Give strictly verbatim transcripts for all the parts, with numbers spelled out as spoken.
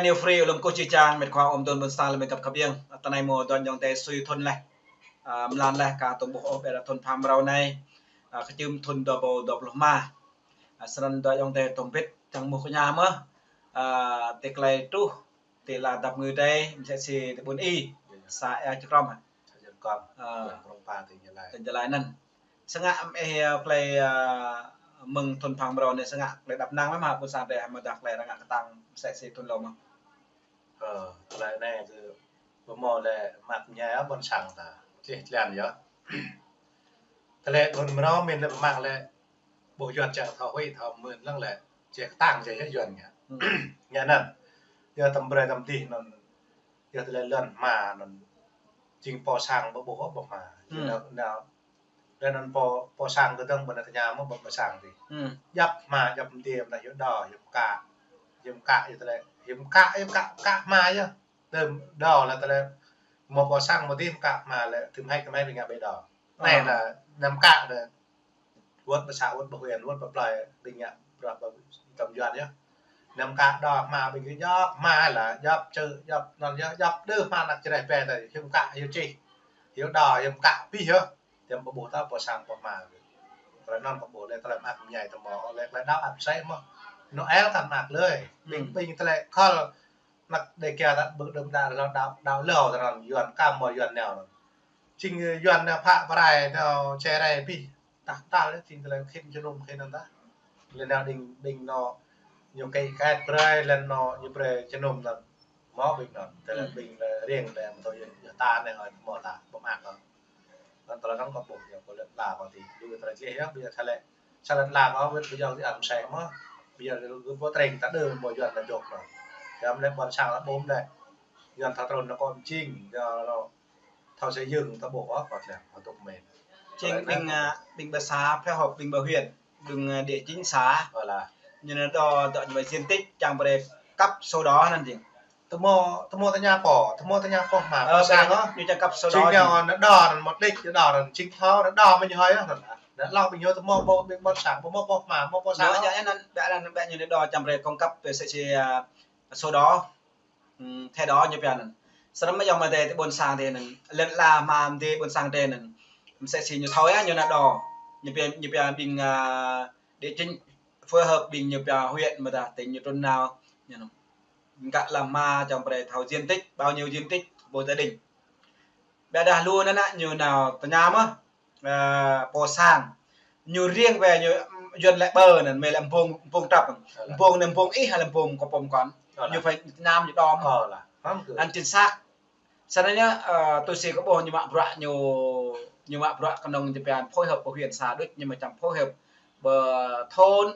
New Free, lŏm kơ či čang, met khua ôm tơ̆n ƀôn sang lĕ met găp khăp iăng. Tơ anai mơ̆ dŏ ayŏng adơi sui thun laih. A, mlan laih ka tơ̆ng ƀuh ôh, ƀiă dah thun pham rơ̆u anai. A, kơčưm thun dua rơbâo dua pluh rơma. A, snăn dŏ ayŏng adơi tơ̆ng bĭt, čang mơ̆ kơ ñu mơ̆. A, tơlơi truh, tơlơi dăp ngui adơi, msĕ si tơ ƀuôn ih. Sa ia čơkrăm hă? Sa ia čơkrăm. A. Ƀuôn Krông Pa, tỉnh Gia Lai. Tỉnh Gia Lai anăn. Sơngă mơ̆ ih, a, tơlơi, a, mơ̆ng thun pham rơ̆u anai sơngă tơlơi đăp năng mơ̆ ƀôn sang adơi mơ̆ dah tơlơi rơngă kơtang msĕ si thun lŏm mơ̆. Ơ, tơlơi anai tơ pơmô lĕ mă mơñai ƀôn sang ta. Čih tlan yơh. Tơlơi thun mơ̆ mĭn lĕ mă lĕ ƀuh Yuăn čang thâo huĭ thâo mưn lăng lĕ. Čih kơtang čih yơh Yuăn ngă. Hmm. Ngă anăn. Yơh tăm brơi tăm dih anăn. Yơh tơlơi lŏn hma anăn. Jing pô sang ƀu ƀuh ƀuh hma. Hmm. Nao, nao Lĕ anăn pô, pô sang kơdơ̆ng ƀơi anai tơña mơ̆ ƀơi pô sang dih. Hmm. Djăp hma, djăp mdê, mdah yơh đo, yơh mkă. Yơh mkă, yơh tơlơi. Yơh mkă, yơh mkă, mkă hma yơh. Tơm đo lĕ tơlơi. Mơ̆ pô sang mơ̆ dih mkă hma lĕ, tơm hai kơ hai ƀing ngă ƀơi đo. Anai lĕ, năm mkă lĕ. Wơ̆t ƀơi xã, wơ̆t ƀơi huyện, wơ̆t ƀơi plơi, ƀing ngă, bruă ƀơi tơm Yuăn yơh. Năm mkă đo hma, ƀing djăp hma lĕ, djăp čư̆, djăp anăn yơh, djăp đơ hma năk čơreh ƀe tơ, yơh mkă, yơh čih. Yơh đo, yơh mkă, pih yơh. Tơm ƀu ƀuh ta pô sang pô hma. Tơlơi anăn kơ ƀuh lĕ tơlơi mơak mơñai tơmô, lĕ tơlơi đaŏ ăt sĕ mơ̆. Noel ta mơak lơi. Ƀing, hmm, ƀing tơlơi khăl mă Dêga ta ƀu đơ̆m đaŏ lơ, đaŏ, đaŏ lơ tơ anăn Yuăn kăm mơ̆ Yuăn nao anăn. Jing Yuăn nao phă pơrai nao čơrai pih. Tah tal lĕ jing tơlơi khĭn jơnum khĭn anăn tah. Lĕ nao đing, đing nao ñu kĕ kĕt pơrai lĕ nao ñu pơrai jơnum anăn. Mơ̆ ƀing anăn, tơlơi, hmm, ƀing lĕ riêng lĕ mơ̆ tơ yơh, yơh ta anai hơi mơ̆ ta, ƀu mơak ôh. Anăn tơlơi anăn kơ ƀuh yơh, kơ lĕ la kơ dih. Dŭ tơlơi čih yơh, ƀiă tơlơi. Sa lĕ la kơ wơ̆t ƀiă yơh ti ăn sĕ mơ̆. Ƀiă lĕ kơ pô treng ta đơ mơ̆ Yuăn ta dŏ mơ̆. Yơh lĕ ƀôn sang lĕ ƀôm lĕ. Yuăn ta trŭn nao kơ jing, yơh lĕ thâo xây dựng ta ƀuh ôh, kơ lĕ, kơ tŭk mĕn. Jing ƀing, a, ƀing ƀơi xã, phối hợp ƀing ƀơi huyện, ƀing, a, địa chính xã. Ơ lă. Ñu nao đo, đo ñu ƀơi diện tích, čang brơi cấp sổ đỏ anăn jing. Tơmô, tơmô tơña pô, tơmô tơña pô hma, ơ, pô sang ôh. Ñu čang cấp sổ đỏ. Jing nao đo anăn mơ̆ đĕč, đo anăn jing thâo, đo mơ̆ ñu hơi ôh. Nao lăng ƀing ñu tơmô pô, ƀing ƀôn sang, pô mơ̆ pô hma, mơ̆ pô sang ôh. Ñu, ñu anăn, ƀiă anăn, ƀiă ñu nao đo čang brơi cung cấp ƀơi sĕ sĕ, a, sổ đỏ. Hmm, thẻ đỏ ñu pia anăn. Snăn mơ̆ ayŏng amai adơi tơ ƀôn sang adih anăn. Lĕ la hma mdê ƀôn sang adih anăn. Msĕ si ñu thâo yơh ñu nao đo. Ñu pia, ñu pia ƀing, a, địa chính phối hợp ƀing ñu pia huyện mơ̆ dah tỉnh ñu trŭn nao. Ñu anăn. Ngă la hma čang brơi thâo diện tích, bao nhiêu diện tích, ƀơi gia đình. Ƀiă dah lu anăn ñu nao tơña mơ̆. Ơ, pô sang. Ñu riêng ƀĕ ñu, Yuăn lĕ ƀơ anăn, mơi lĕ ƀông, ƀông trăp. Ơ lă. Ƀông anăn ƀông ih, lĕ ƀông kơ pôm kŏn. Ơ lă. Ñu phải tơña ñu đom. Ơ lă. Hăm kơ. Anăn chính xác. Snăn yơh, ơ, tui si kơ ƀuh ñu mă bruă ñu, ñu mă bruă kơnơ̆ng ñu pia phối hợp ƀơi huyện xã đôč ñu mă čang phối hợp ƀơi thôn.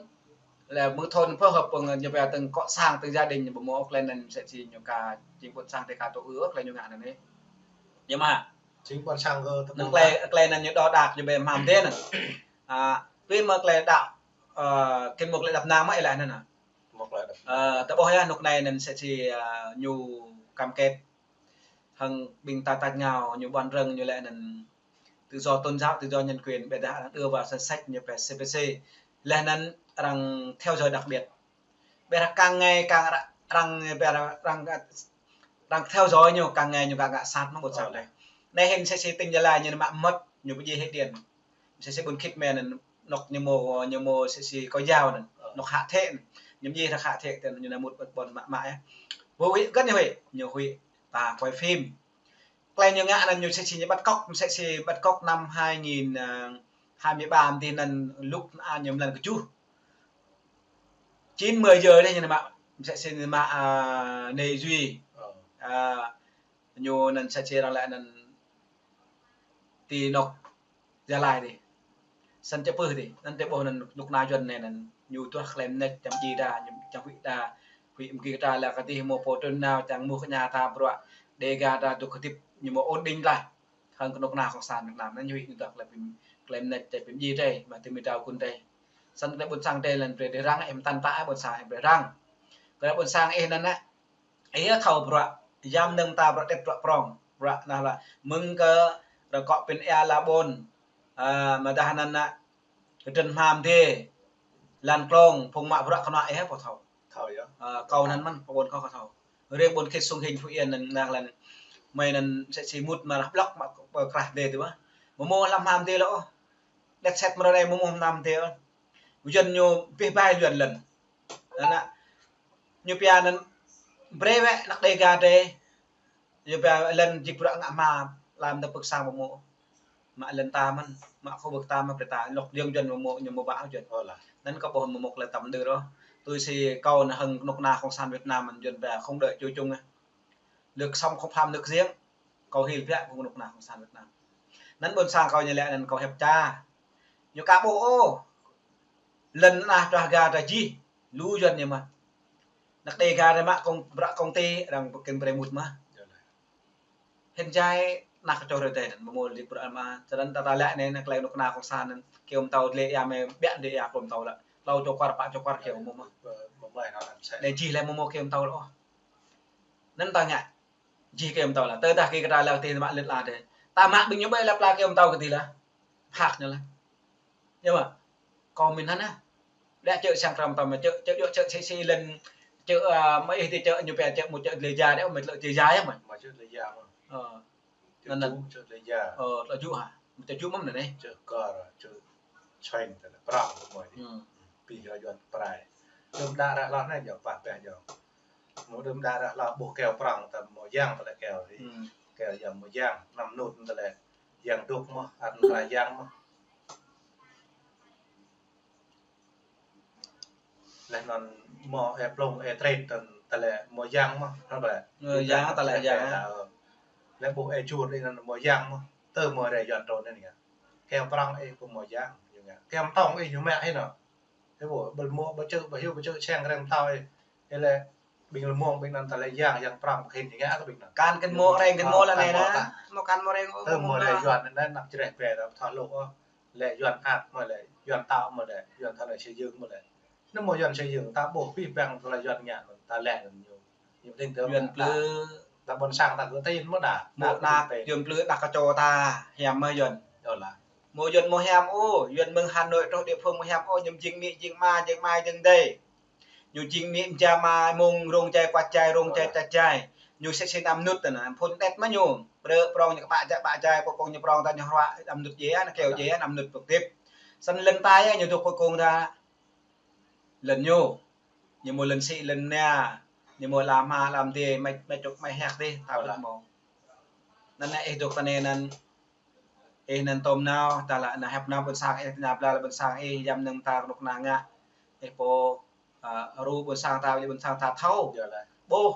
Lĕ mơ̆ng thôn phối hợp ƀơi ñu pia tơ̆ng kơ sang tơ̆ng gia đình ñu ƀu mơ̆ ôh tơlơi anăn msĕ si ñu ka jing ƀôn sang tơ ka tŭ ư ôh tơlơi ñu ngă anăn anai. Yơh mơ̆. Jing ƀôn sang kơ tơmô. Anăn tơlơi, tơlơi anăn ñu đo đak ñu ƀĕ hma mdê anăn. A, tui mơ̆ tơlơi đaŏ, ơ, khĭn mơ̆ tơlơi đăp năng mơ̆ ih laĭ anăn. Mơ̆ tơlơi đăp năng. Ơ, ta ƀuh yơh, rơnuk anai anăn msĕ si, a, ñu cam kết. Hăng ƀing ta tač ngao, ñu ƀuăn rơ̆ng ñu laĭ anăn tự do tôn giáo, tự do nhân quyền, ƀiă dah arăng đưa vào danh sách ñu pia C P C. Laih anăn arăng theo dõi đặc biệt. Ƀiă dah kang ngai kang arăng, arăng, ƀiă dah arăng, arăng theo dõi ñu, kang ngai ñu kang ngă sat mơ̆ ƀôn sang. Ơ lă. Anai hĭn msĕ si tỉnh Gia Lai ñu mă mơmŏt, ñu pơdjai hĭ điện. Msĕ si ƀuôn Khit mơ̆n anăn, anŏ ñu mơ̆, ñu mơ̆ msĕ si Kâo Djao anăn, ơ, anŏ Hà Thịnh anăn. Ñu pơdjai Hà Thịnh anăn, ñu nao mŭt ƀôn mă mă yơh. Ƀu huĭ kơ̆t ñu huĭ, ñu huĭ ta quay phim. Tơlơi ñu ngă anăn ñu msĕ si ñu bắt cóc, msĕ si bắt cóc năm hai nghìn, ơ, hai mươi ba mdê anăn lŭk anăn ñu mlan kơjuh. Chín mười giờ dih ñu nao mă, msĕ si nao mă, a, Nê Duy. Ơ. A, ñu anăn msĕ si arăng laĭ anăn ti anŏ Gia Lai dih. Snăn čơpưh dih, anăn tơ ƀuh anăn rơnuk ană Yuăn anai anăn ñu tuah klei mnêč čăm djai ta, ñu čăm huĭ ta, huĭ mgi ta lĕ kơ dih mơ̆ pô trŭn nao čang mơ̆ kơ ñu ta bruă, Dêga ta dôk hơdip ñu mơ̆ ổn định lah. Hăng kơ rơnuk ană cộng sản Việt Nam anăn ñu huĭ ñu tuah klei pim, klei mnêč čăm pim djai ta, mă tơ mơ̆ ta gun ta. Snăn klei ƀôn sang ta lĕ brơi răng, ih mơtăn ta ƀôn sang ih brơi răng. Klei ƀôn sang ih anăn ană, ih thâo bruă, yăm nơ̆ng ta bruă tĕt bruă prŏng, bruă anăn lĕ mơ̆ng kơ rơkŏ pin ia la ƀôn, a, mơ̆ dah anăn ană, kơdrăn hma mdê, lăn klông, phung mă bruă kơnuă ih pô thâo. Thâo yơh. A, kâo anăn mơ̆n, pô ƀôn kâo kơ thâo. Rơng ƀôn khĭt sung hĭn Phú Yên anŭn, nang lăng mơi anŭn sĕ si mŭt mă rah blŏk mă pơ krah dê tui mơ̆. Mơmô lăm ham dê lŏ. Đet set mrô đe mơmô lăm ham dê. Yuan ñu pih bai Yuan lŏn. Anŭn ñu pia anŭn brơi wĕ anăk Đêga dê. Ñu pia lŏn jik bruă ngă hma lăm tơ pơk sang mơmô. Mă lŏn ta mơ̆n, mă khu vực ta mơ̆n brơi ta, lŏk jơng Yuan mơmô, ñu mơbă Yuan. Ơ lah. Anŭn kâo ƀuh mơmô klei tăm đơ rŏ. Tui si kâo nao hăng kơnuk kơna Cộng sản Việt Nam mơ̆n Yuan pia không đợi chủ chung. Lược sống không phạm lược riêng. Kâo hil biă kơ kơnuk kơna Cộng sản Việt Nam. Anŭn ƀôn sang kâo ñu lĕ anŭn kâo hiăp ča. Ñu ka ƀuh ôh. Lŏn anah čuah ga ta jih. Lu Yuan ñu mă. Anăk Đêga ta mă kông, bruă kông ti, arăng pơkĭn brơi mŭt mă. Hĭn jai anăk čoh rơdai anŭn, mơmô lip bruă mă. Čơdăn ta ta lĕ anai, anăk lĕ kơnuk kơna Cộng sản anŭn, kơyâo mơtâo lĕ ia mơi biă dê ia kơyâo mơtâo lĕ. Klâo čô kwar, pă čô kwar kơyâo mơmô mă. Anai jih lĕ mơmô kơyâo mơtâo lĕ ôh. Anŭn ta ngă. Jih kơyâo mơtâo lah. Tơdah kơ kơ ta lăng tih mă lĕ lah dê. Ta mă ƀing ñu ƀai lăp lah kơyâo mơtâo kơ tih lah. Phak ñu lah. Yơh mă. Kâo mĭn hăn ah. Lĕ čơ sang kram tăm mă čơ, čơ yua čơ si si lŏn čơ, a, mă ih tih čơ ñu pia čơ mŭt čơ lê ja dê, mă lŏ lê ja yơh mă. Mă čơ lê ja mă. Ơ. Čơ anŭn anŭn. Ču, čơ lê ja. Ơ, lŏ ču hă. Mă čơ ču mơ̆n anai. Čơ kar, čơ čain tơlơi prang mơmô. Hmm. Pih ră Yuan prai. Đơm đă ră lah anai jao pah peh jao. Mơ̆ đơm đă ră lah ƀuh kơyâo prang ta mơyang tơlơi kơyâo ri. Hmm. Kơyâo yang mơyang, năm nut tơlơi yang dŏ mơ̆, ăn tơlơi yang mơ̆. Lĕ anŭn mơ̆ ê plông ê trêt tơlơi mơyang mơ̆, anŭn ƀă. Ơ, yang tơlơi yang. Lĕ ƀuh ê jur đĭ anŭn mơyang mơ̆, tơ mơ̆ ră Yuan trôn anai ngă. Kơyâo prang ê kơ mơyang, ñu ngă. Kơyâo mơtông ê ñu mă hĭ anŭn. Ê ƀuh, ƀơ̆l mơ̆, ƀơ̆ čơ, ƀơ̆ hyu, ƀơ̆ čơ čeng rem tao ê. Ê lĕ, ƀing lĕ mơ̆ng, ƀing anŭn tơlơi yang, yang prang kơ hĭn ñu ngă kơ ƀing anŭn. Kan kơ mơ̆ reng, kơ mơ̆ lă anai na. Mơ̆ kan mơ̆ reng ôh. Tơ mơ̆ lĕ Yuan anŭn anăk čreh pĕ ta thâo lôh ôh. Lĕ Yuan ăt mơ̆ lĕ, Yuan tao mơ̆ lĕ, Yuan tơlơi xây dựng mơ̆ lĕ. Anŭn mơ̆ Yuan xây dựng, ta ƀuh pih păng tơlơi Yuan ngă anŭn, ta lĕ anŭn ñu. Ñu tĭng tơ Yuan plư. Ta ƀôn sang ta kơ tin mơ̆ đa. Mơ̆ anăk Yuan plư đăk kơ čô ta, hiam mơ̆ Yuan. Ơ lah. Mơ̆ Yuan mơ̆ hiam ôh, Yuan mơ̆ng Hà Nội truh địa phương mơ̆ hiam ôh, ñu jing amĭ, jing ama, jing amai, jing adơi. Ñu jing amĭ, jing ama, mơ̆ng rông jai, kuat jai, rông jai, čăt jai. Ñu sĕ sĕ năm nut tơ anŭn, phun đet mă ñu. Brơi prong ñu kơ pă jai, pă jai, kơ kông ñu prong ta ñu hruă năm nut jai, anŭn kơyâo jai, năm nut pơk tip. Săn lŏn ta yơh, ñu dŏ kơ kông ta. Lŏn ñu. Ñu mơ̆ lŏn sĭ, lŏn nia. Ñu mơ̆ lăm hma, lăm dê, mă, mă čŭk, mă hiăk dê, ta ƀu mơ̆. Anŭn anai ih dŏ tơ anai anŭn. Ih anŭn tơm nao, ta lă anŭn hiăp nao ƀôn sang ih, tơña bla lă ƀôn sang ih, yăm anŭn ta kơnuk kơna ngă. Ih pô, a, ru ƀôn sang ta, ƀôn sang ta thâo. Yơh lah. Ƀuh,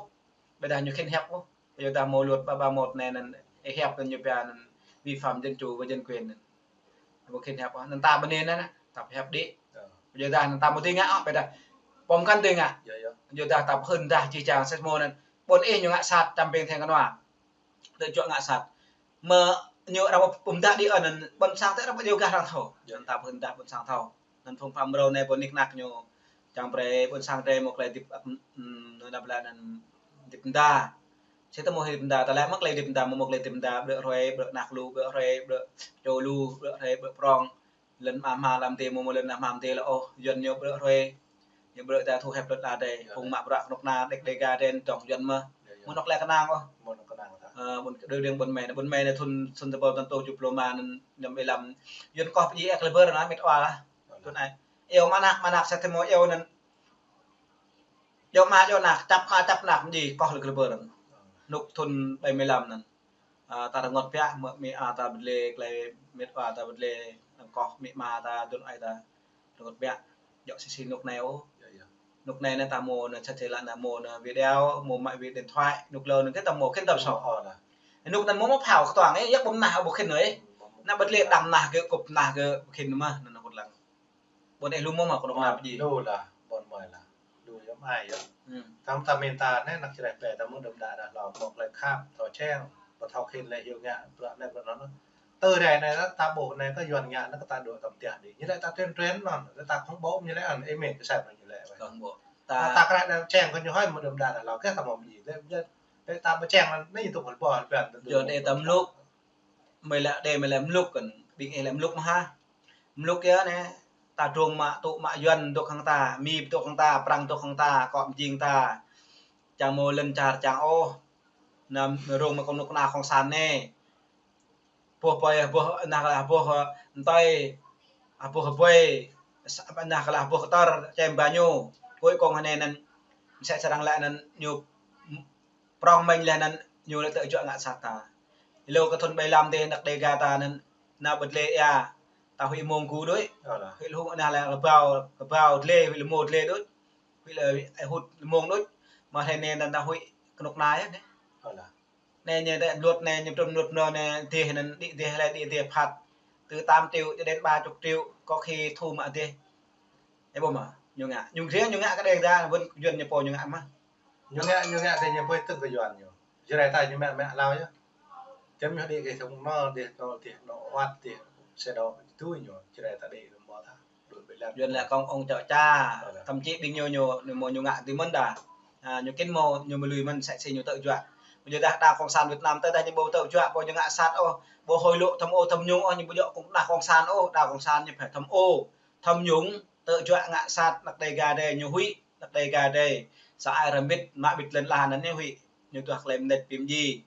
ƀôdah ñu khĭn hiăp ƀuh. Yua dah mơ̆ luật ba ba một anai anŭn, ih hiăp anŭn ñu pia anŭn vi phạm dân chủ và dân quyền anŭn. Ƀu khĭn hiăp ôh, anŭn ta ƀơi anai anŭn, ta pơhiăp đĭ. Ơ. Yua dah anŭn ta mơ̆ tui ngă ôh, ƀôdah. Pơm kăn tui ngă. Yơh, yơh. Yua dah ta pơhưn dah jih jang sĕ mơ̆ anŭn. Ƀôn ih ñu ngă sat, čăm ping theng kơnua. Tơ čuă ngă sat. Mơ̆ ñu arăng pơm dah đĭ anŭn, ƀôn sang tơ arăng pơjâo gah arăng thâo. Yơh. Anŭn ta pơhưn dah ƀôn sang thâo. Anŭn phung pha mrâo anai ƀôn nik nak ñu. Čang brơi ƀôn sang drơi mơ̆ klei dip, ưm, ưm, anŭn dah bla anŭn dip mơda. Sĕ tơ mơ̆ hĭ dip mơda, ta lĕ mơ̆ klei dip mơda, mơ̆ mơ̆ klei dip mơda, brơi hrơi, brơi anăk lu, brơi hrơi, brơi čô lu, brơi hrơi, brơi prong. Lŏn ama hma lăm dê, mơ̆ mơ̆ lŏn ama hma dê lă ôh, Yuan ñu brơi hrơi. Ñu brơi ta thu hĕp lŏn đa dê, phung mă bruă kơnuk kơna đĕk Đêga dê, dŏng Yuan mơ̆. Mơ̆ anŏ klei kơnang ôh. Mơ̆ anŏ kơnang ta. Ơ, ƀôn đơ đing ƀôn mơi, ƀôn mơi anai thun, thun tơpă thun tŏ jŭp lu mă anŭn, ñăm ih lăm. Yuan koh pơjing ih klei bơr anŭn, mĕt wa lah. Thun ai. Iâu mă anăk, mă anăk sĕ tơ mơ̆ iâu anŭn. Djơ̆ mă djơ̆ anăk, čăp mă čăp anăk, mơjĭ koh lĕ glơbơr. Nuk thun ƀai mơi lăm anŭn. A, ta rơngot biă, mă amĭ ama ta pơdlê, klei mĕt wa ta pơdlê, anŭn koh amĭ ama ta, dŭn ai ta. Rơngot biă, djơ̆ sĭ sĭ nuk anai ôh. Yơh, yơh. Nuk anai anai ta mơ̆ anŭn čăt čê lă anŭn mơ̆ anŭn video, mơ̆ mă wi điện thoại, nuk lơ anŭn kơ ta mơ̆ khĭn ta pơsŏ. Ơ, anŭn. Nuk anŭn mơ̆ mă phao kơtuang, ơ, yăk ƀu mơnah ƀu khĭn ôh, ơ. Anŭn pơdlê đăm mơnah kơ, kŭp mơnah kơ, ƀu khĭn mơ̆, anŭn anŭn kơt lăng. Ƀôn ih lu mơ̆ mă kơnuk kơna pơjing. Lu lah, ƀôn mơi lah. Lu yơh mơai yơh. Hmm. Tăm tăm min ta anai, anăk čreh pĕ ta mơ̆ đơm đă đah lŏ mơ̆ klei khăp, thâo čeng, pơthâo khĭn lĕ hyu ngă, bruă anai bruă anŭn. Tơ rai anai ta ƀuh anai ta Yuan ngă anŭn kơ ta dŏ tăm tiah đĭ. Ñu lĕ ta tuyên truyền anŭn, lĕ ta không ƀuh ñu lĕ anŭn, ih mĭn kơ sai mơ̆ ñu lĕ. Không ƀuh. Ta, ta krăk anai čeng kơ ñu hơi mơ̆ đơm đă đah lŏ, kơ ta mơ̆ pơjing. Lĕ, lĕ ta ƀu čeng anŭn, anai ñu tŭ hơl ƀuh hơl pĕn. Yua anai ta mluk. Mơi lĕ đe, mơi lĕ mluk kăn, ƀing ih lĕ mluk mơ̆ hă. Mluk yơh anai, ta drông mă, tŭ mă Yuan dŏ hăng ta, Mi dŏ hăng ta, Prăng dŏ hăng ta, kŏ mơjing ta. čang mơ̆ lŏn čar čang ôh. Anăm rông mă kơnuk kơna Cộng sản anai. Boh ƀơi, boh, ană kơ lah boh, ơ, ntơi, ơ, boh ƀơi, sa-, ană kơ lah boh kơtơr, čem ba ñu. Cuối cùng anai anŭn, mơsĕ sơrăng lĕ anŭn ñu prong mĕnh lĕ anŭn ñu lĕ tơjuă ngă sat ta. Hlâo kơ thŭn ƀai lăm dih anăk Dega ta anŭn nao ƀơi dlê ia. Ta huĭ mông gŭ đôč. Ơ lah. Huĭ lơhung ană lĕ kơbao, kơbao dlê, huĭ lơmô dlê đôč. Huĭ lĕ, ơ, hŭt lơmông đôč. Mă hrơi anai anŭn ta huĭ kơnuk kơna yơh anai. Ơ lah. Anai ñu tĕ mlŭt anai, ñu trŭn mlŭt mơ̆n anai, dih anŭn đĭ dih lĕ đĭ dih phat. Từ tám triệu cho đến ba chục triệu, có khi thu mă dih. Ơ ƀu mă, ñu ngă. Ñu kiăng ñu ngă kơ Dega, wơ̆t Yuan ñu pô ñu ngă mơ̆n. Ñu ngă, ñu ngă kơ ñu pô tŭ kơ Yuan ñu. Jrai ta ñu mă, mă hlâo yơh. Čem ñu đĭ kơ thŭng nô, dih nô, dih nô, wăt dih, xe đô, tui ñu, Jrai ta đĭ lơmô ta. Yuan lĕ kông ong čŏ ča, thậm chí ƀing ñu, ñu, ñu mơ̆ ñu ngă tui mơ̆n đa. A, ñu kĭn mơ̆, ñu mơ̆ lui mơ̆n sĕ sĕ ñu tơjuă. Ƀu djơ̆ đah đa Cộng sản Việt Nam tơdah ñu ƀu tơjuă, ƀu ñu ngă sat ôh, ƀu hôi lỗ tham ô tham nhũng ôh, ñu ƀu djơ̆ kơ đah Cộng sản ôh, đah Cộng sản ñu phải tham ô, tham nhũng, tơjuă ngă sat, anăk Dega dih, ñu huĭ, anăk Dega dih. Sa ai rơmbit, mă bĭt lŏn lah anŭn ñu huĭ, ñu tuah klem net pim ji.